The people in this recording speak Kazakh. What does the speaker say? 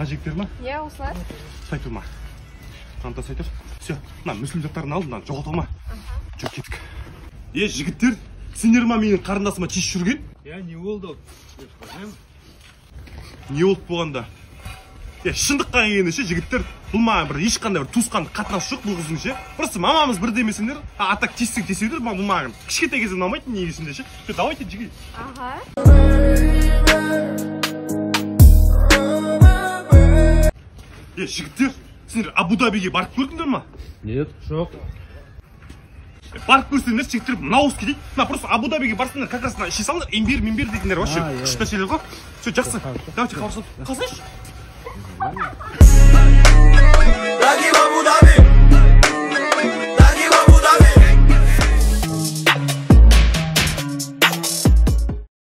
Мына жігіттер ма? Иә, осылар. Ұстай тұр ма? Мынаны тастай тұр. Все, мына мүсілім заттарын ал, мынаны жоғалта алма. Жүр, кеттік. Е, жігіттер, сендер ма менің қарындасыма тиісіп жүрген? Иә, не болды? Не болды болғанда? Е, шындыққа келгенде ше, жігіттер, бұл маған бір ешқандай бір туысқандық қатынас жоқ бұл қыздың ше. Просто мамамыз бір демесеңдер, а так тиіссең тиісе бер, бұл маған кішкентай кезден ұнамайтын негізінде ше. Все, давайте, жігіт. Аха. Е, жігіттер, сендер Абу-Дабиге барып көрдіңдер ма? Нет, жоқ. Барып көрсеңдер, жігіттер, мынау ауыз кетеді. Мына просто Абу-Дабиге барсаңдар, как раз мына іше салыңдар, имбир, мимбир дейтіндер вообще күшті нәрселер ғой. Все, жақсы. Давайте хабарласып. Қалсайшы. Lucky Abu Dhabi.